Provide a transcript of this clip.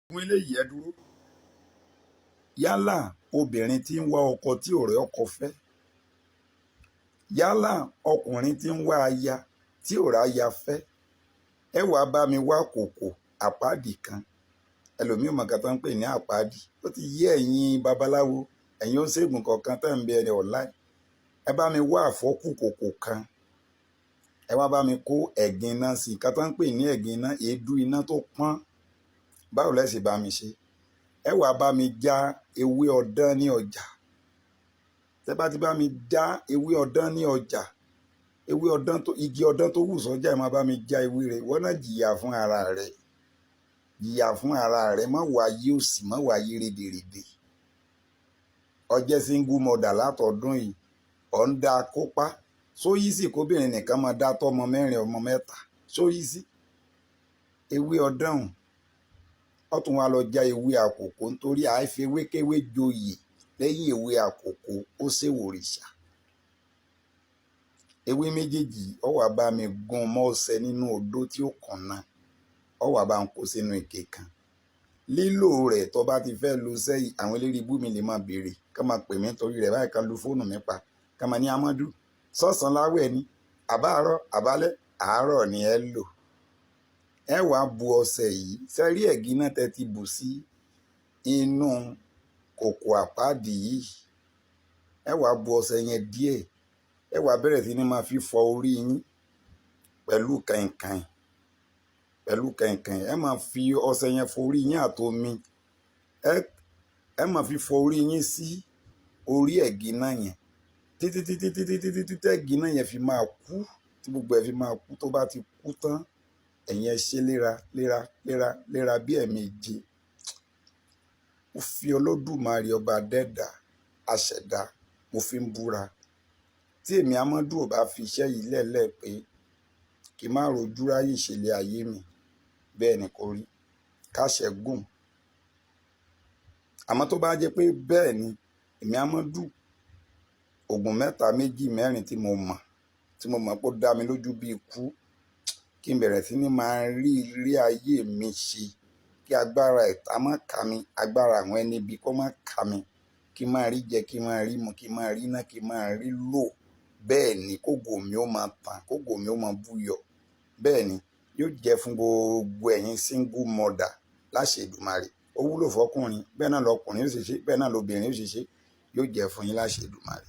Fún eléyìí, ẹ dúró. Yálà obìnrin tí ń wá ọkọ tí ò rí ọkọ fẹ́, yálà ọkùnrin tí ń wá aya tí ò ráya fẹ́, ẹ wàá bá mi wá kòkò àpáàdì kan. Ẹlòmíì ò mọ̀ nǹkan tó ń pè ní àpáàdì. Ó ti yé ẹ̀yin babaláwo, ẹ̀yin oníṣègùn kọ̀ọ̀kan tẹ́ ń bẹ ẹ̀ online. Ẹ bá mi wá àfọ́kù kòkò kan. Ẹ wá bá mi kó ẹ̀gìn iná sí. Nǹkan tó ń pè ní ẹ̀gìn iná, èédú iná tó pọ́n. Báwo lẹ ṣe bá mi ṣe? Ẹ wàá bá mi já ewé ọdán ní ọjà. Tẹ́ bá ti bá mi já ewé ọdán ní ọjà, ewé ọdán tó, igi ọdán tó wù sọ́jà, ẹ máa bá mi já ewé rẹ̀. Ìwọ náà jìyà fún ara rẹ. Jìyà fún ara rẹ. Má wá ayé òṣì, má wá ayé rèdèrèdè. Ó jẹ́ single mother látọdún yìí. Ọ̀ ń da kópa. Ṣó easy kóbìnrin nìkan máa dá tọ́ ọmọ mẹ́rin, ọmọ mẹ́ta? Ṣó easy? Ewé ọdán, ó tún wá lọ já ewé àkókò nítorí àìfi ewékéwé joyè lẹ́yìn ewé àkókò ó ṣèwòrìṣà. Ewé méjèèjì, ó wá bá mi gún mọ́ ọṣẹ nínú odó tí ó kànnà. Ó wá bá ń kó sínú ike kan. Lílò rẹ̀, tó bá ti fẹ́ lo sẹ́yìn, àwọn eléré ibú mi lè máa béèrè, ká máa pè mí nítorí rẹ̀ báyìí, ká lu fóònù mi pa. Ká máa ní, "Amadu, sọ́sàn láwẹ̀ ni, àbáàárọ̀, àbálẹ́?" Àárọ̀ ni ẹ lò. Ẹ wàá bu ọṣẹ yìí. Sẹ́rí ẹ̀gín náà tẹ́ ti bù sí inú kòkò àpáàdì yìí? Ẹ wàá bu ọṣẹ yẹn díẹ̀. Ẹ wàá bẹ̀rẹ̀ sí ní máa fi fọ orí yín pẹ̀lú kàìnkàìn. Pẹ̀lú kàìnkàìn. Ẹ máa fi ọṣẹ yẹn fọ orí yín àtomi. Ẹ máa fi fọ orí yín sí orí ẹ̀gín náà yẹn títí títí títí títí títí ẹ̀gín náà yẹn fi máa kú, tí gbogbo ẹ̀ fi máa kú. Tó bá ti kú tán, ẹ̀yin ẹ ṣe léra léra léra léra bí ẹ̀ẹ̀méje. Mo fi Olódùmarè, ọba dẹ́dà aṣẹ̀dá, mo fi ń búra. Tí èmi Amadu ò bá fi iṣẹ́ yìí lẹ́lẹ̀ pé kí n má rojú ráyè ṣẹlẹ̀ ayé mi, bẹ́ẹ̀ ni kò rí káṣẹ gùn. Àmọ́ tó bá jẹ́ pé bẹ́ẹ̀ ni, èmi Amadu, oògùn mẹ́ta, méjì, mẹ́rin tí mo mọ̀ pé ó dá mi lójú bí ikú, kí n bẹ̀rẹ̀ sí ní máa rí ilé ayé mi ṣe, kí agbára ẹ̀ta má ka mi, agbára àwọn ẹni ibi kó má ka mi, kí n máa rí jẹ, kí n máa rí mu, kí n máa rí ná, kí n máa rí lò. Bẹ́ẹ̀ ni kógo mi ó máa tàn, kógo mi ó máa búyọ. Bẹ́ẹ̀ ni yóò jẹ́ fún gbogbo ẹ̀yin single mother láṣẹ Èdùmàrè. Ó wúlò fọkùnrin, bẹ́ẹ̀ náà lọkùnrin ó ṣe ṣe, bẹ́ẹ̀ náà lobìnrin ó ṣe ṣe. Yóò jẹ́ fún yín láṣẹ Èdùmàrè.